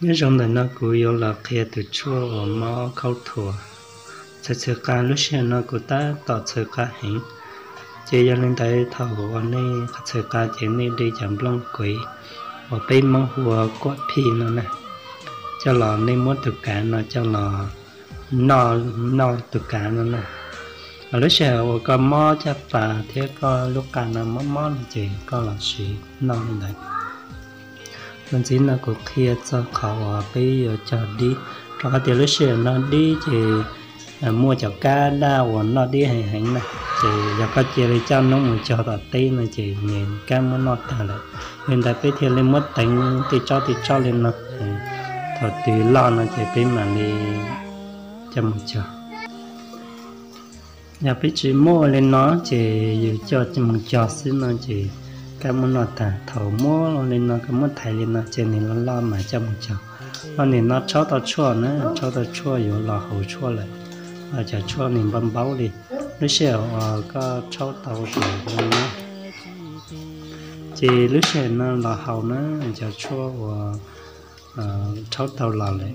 Nyob zoo ntawm no kuv yuav los qhia tus tshuaj uas mob khaub thuas. Txhawv txhawv qa, lub sij hawm no kuv tab tom txhawv qa heev. Ces yog li ntawd thaum uas nej qhov txhawv qa ces nej de cov nplooj kuev uas peb Hmoob hu ua kuam phij no na, coj los nej muab tus kav no coj los noj, noj tus kav no na. Lub sij hawm uas koj mob caj pas thiab koj lub qa no mob mob no ces koj los siv noj li ntawd. Txuas ntxiv no kuv qhia txog qhov uas peb yuav cog dib, rau qhov tias lub sij hawm no dib ces muaj cov kab daj uas noj dib heev heev na, ces yog koj cia li coj noob mus cog tom teb no ces nws kab muab noj tag lawm. Li ntawd peb thiaj li muab teev tej tsob tej tsob li no, thaum twg loj no ces peb mam li coj mus cog. Yog peb tsis muaj li no ces yus coj mus cog xwb no ces kab muab noj tag. Thaum muaj li no koj muab thaiv li no ces nws loj loj mas coj mus cog. Los nim no rhaub tau tshuaj na, rhaub tau tshuaj yuav los haus tshuaj lawm. Cov tshuaj nws npau npaub li, lub sij hawm uas koj rhaub tau ces no, ces lub sij hawm no los haus na, cov tshuaj uas rhaub tau los lawm,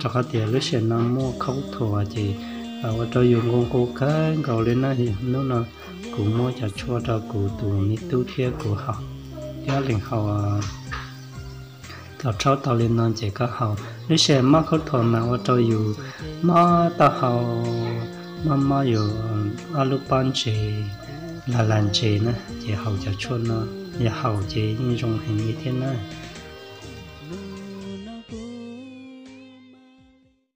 rau qhov tias lub sij hawm no muaj khaub thuas ces ua rau yus nqus nqus kawg nkaus li na. Hnub no kuv muab cov tshuaj rau kuv tus me tub thiab kuv haus, thiab leej haus. Thaum rhaub tau li no ces koj haus. Lub sij hawm mob khaub thuas mas ua rau yus mob taub hau, mob mob yus ob lub pob ntses, lag lag ntses na, ces haus cov tshuaj no, yog haus ces yeej zoo heev li thiab na.